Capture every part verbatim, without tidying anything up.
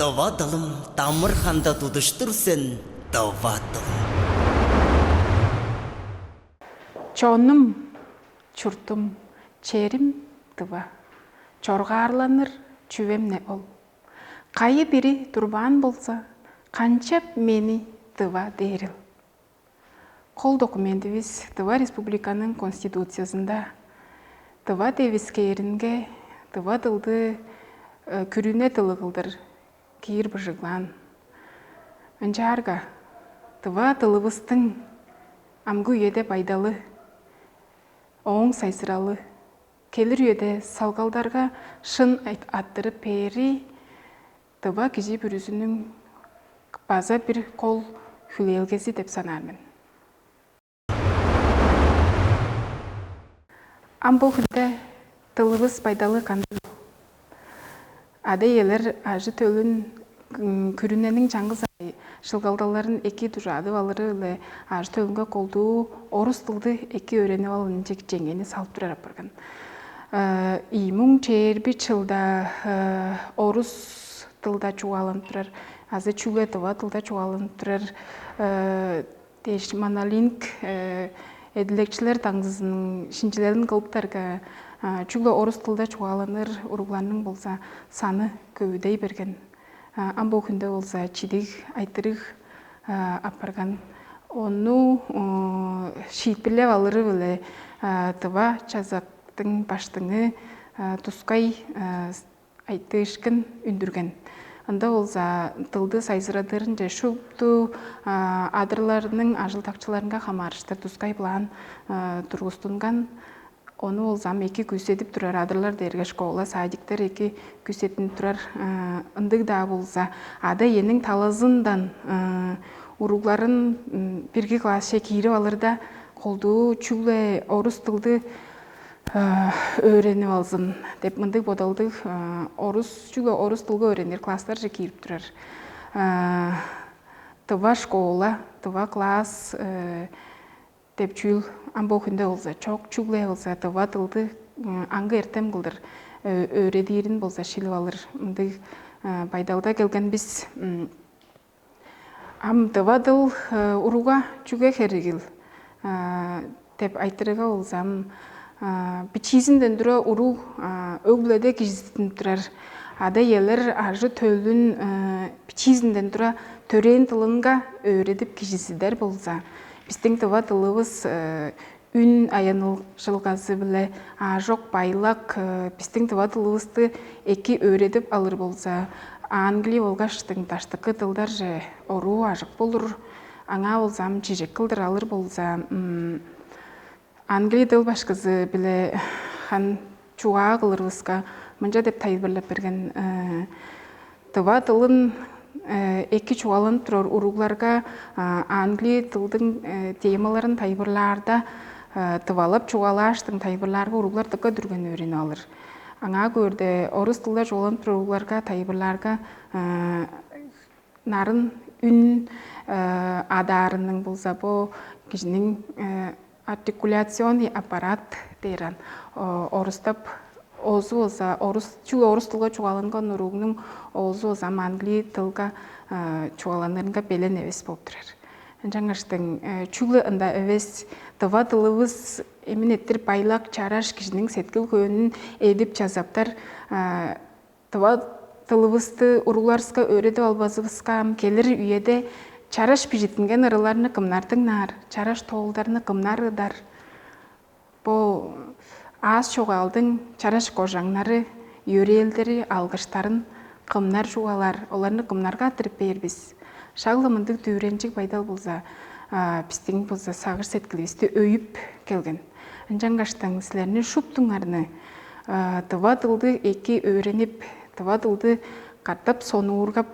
Тыва дылым, дамыр ханда тудуштур сен, тыва дылым. Чонум, чуртум, черим тыва. Чоргаарланыр чүвем-не ол. Кайы бири турбаан болза, канчап мени тыва дээрил? Кол документивис Тыва Республиканың Конституциязында тыва девискээринге тыва дылды күрүне дылы кылдыр киир быжыглаан. Ынчаарга тыва дылывыстың амгы үеде байдалы, ооң сайзыралы, келир үеде салгалдарга шын айт- аттырып бээри тыва кижи бүрүзүнүң база бир кол хүлээлгези деп санаар мен. Ам бо хүнде дылывыс байдалы кандыг? Ада-иелер ажы-төлүн күрүнениң чаңгыс ай шылгалдаларын эки дужаадып алыры-биле ажы-төлүнге колдуу орус дылды эки өөренип алган чек чеңени салып турар апарган. Ийи муң чээрби чылда орус дылда чугааланып турар азы чүгле тыва дылда чугааланып турар дээш монолинг эдилекчилер даңзызының шинчилелин кылыптарга чүгле орус дылда чугааланыр уругларның болза саны көвүдей берген. Ам бо хүнде болза чидиг айтырыг апарган. Ону шиитпирлеп алыры-биле тыва чазактың баштыңы тускай айтыышкын үндүрген. Ында болза дылды сайзырадырынче шупту адырларның ажылдакчыларынга хамаарыштыр тускай план тургустунган. Ону болза ам эки күүседип турар адырлар дээрге школа, садиктер эки күүседип турар. Ындыг-даа болза ада-иениң талазындан уругларын бирги классче киирип алырда колдуу чүгле орус дылды өөренип алзын деп мындыг бодалдыг орус чүгле орус дылга өөренир класстарже киирип турар. Тыва школа, тыва класс деп чүүл ам бо хүнде болза чок, чүгле болза тыва дылды аңгы эртем кылдыр өөредиирин болза шилип алыр мындыг байдалда келген бис. Ам тыва дыл уруга чүге херегил деп айтырыга болзам, бичиизинден тура уруг өг-бүледе кижизидинип турар ада-иелер ажы-төлүн бичиизинден тура төрээн дылынга өөредип кижизидер болза, бистиң тыва дылывыс үн аянылчылгазы-биле аажок байлак бистиң тыва дылывысты эки өөредип алыр болза, англи болгаштың даштыкы дылдарже оруу ажык болур. Аңаа болзам чижек кылдыр алыр болза, англи дыл башкызы-биле хан чугаа кылырывыска мынча деп тайылбырлап берген: тыва дылын эки чугааланып турар уругларга англи дылдың темаларын тайылбырлаарда тывалап чугаалааштың тайылбырлаарга уруглар дыка дүрген өөренип алыр. Аңаа көөрде орус дылда чугааланып турар уругларга тайылбырлаарга нарын үн адаарының болза бо кижиниң артикуляционный аппарат дээр ан орустап оозу болза орус чүгле орус дылга чугааланган уругнуң оозу болза ам англи дылга чугааланырынга белен эвес болуп турар. Ынчангаштың чүгле ында эвес, тыва дылывыс эмин эттир байлак чараш кижиниң сеткил хөөнүн эдип чазаптар тыва дылывысты уругларывыска өөредип албазывыска ам келир үеде чараш бижиттинген ырыларны кымнар дыңнаар, чараш тоолдарны кымнар ыдар? Бо аас чогаалдың чараш кожаңнары, йөрээлдери, алгыштарын кымнар чугаалаар, оларны кымнарга аттырып бээр бис? Шак-ла мындыг дүвүренчиг байдал болза, бистиң болза сагыш сеткиливисти өйүп келген. Ынчангаштың силерни шуптуңарны тыва дылды эки өөренип, тыва дылды катап сонуургап,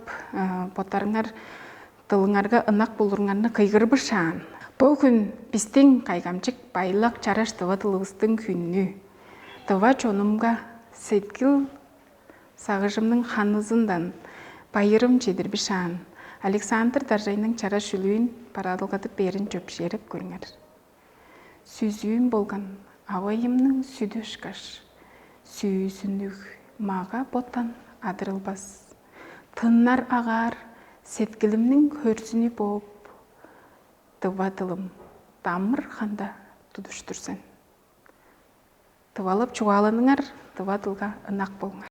боттарыңар дылыңарга ынак болуруңарны кыйгырбышаан, бо хүн бистиң кайгамчык байлак чараш тыва дылывыстың хүннү, тыва чонумга сеткил сагыжымның ханызындан байырым чедирбишаан, Александр Даржайның чараш үлүүн бараадылгадып бээрин чөпшээреп көрүңер. Сүзүүм болган авайымның сүдү ышкаш, сүүзүннүг мага боттан адырылбас. Тыннар агаар сеткилимниң хөрзүнү бооп, тыва дылым дамыр ханда тудуштур сен. Тывалап чугааланыңар, тыва дылга ынак болуңар.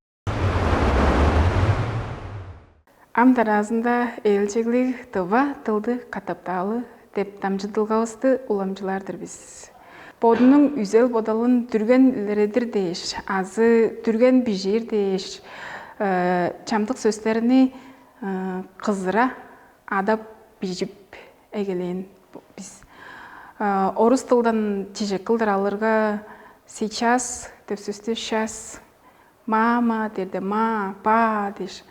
Ам дараазында ээлчеглиг тыва дылды катаптаалы деп дамчыдылгавысты уламчылаар-дыр бис. Бодунуң үзел бодалын дүрген илередир дээш азы дүрген бижиир дээш, э, чамдык сөстерни э, кызыра адап бижип эгелээн бис. Э, орус тылдан чижек кылдыр алырга, сейчас деп сөстү сейчас, мама дээрде ма, па дээш.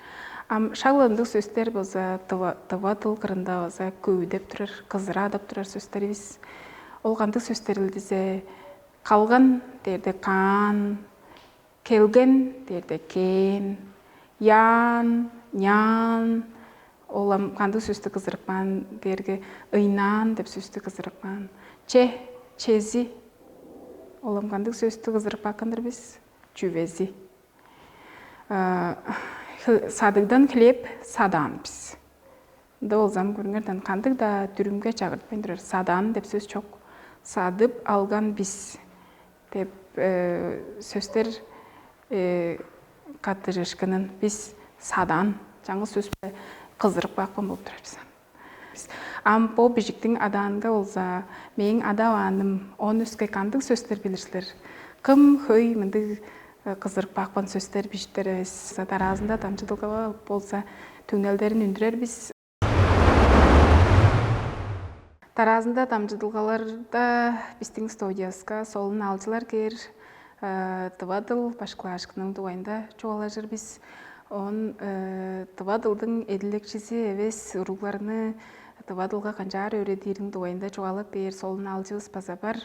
Ам шак ындыг сөстер болза тыва, тыва дыл кырында база көвүдеп турар, кызыра адап турар сөстеривис. Ол кандыг сөстерил дизе, калган дээрде каан, келген дээрде кээн, яан, няан, ол ам кандыг сөстү кызырып каан дээрге ыйнаан деп сөстү кызырып каан. Че, чези, ол ам кандыг сөстү кызырып каапкан-дыр бис? Чүвези. Садыгдан хлеб садаан бис. Ында болзам көрүңерден кандыг-даа дүрүмге чагыртпайн турар. Садаан деп сөс чок. Садып алган бис деп сөстер каттыжышкынын бис садаан чаңгыс сөс-биле кызырып каапкан болуп турар бис. Ам бо бижиктиң адаанга болза мээң адавааным он өске кандыг сөстер билир силер? Кым хөй мындыг кызырып каапкан сөстер бижиптер эвес. Дараазында дамчыдылгага болза түңнелдерин үндүрер бис. Дараазында дамчыдылгаларда бистиң студияска солун аалчылар кээр, тыва дыл башкылаашкынының дугайында чугаалажыр бис. Он тыва дылдың эдилекчизи эвес уругларны тыва дылга канчаар өөредиириниң дугайында чугаалап бээр солун аалчывыс база бар.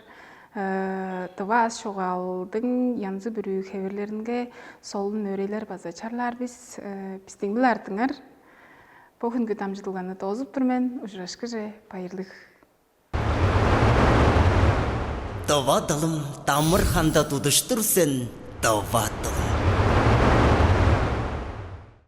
Тыва ас чогаалдың янзы бүрү хевирлеринге солун мөөрейлер база чарлаар бис. Бистиң биле артыңар. Бо хүнгү дамчыдылганы доозуп тур мен. Ужурашкыже, байырлыг. Дова дылым дамыр ханда тудуштур сен, дова дылым.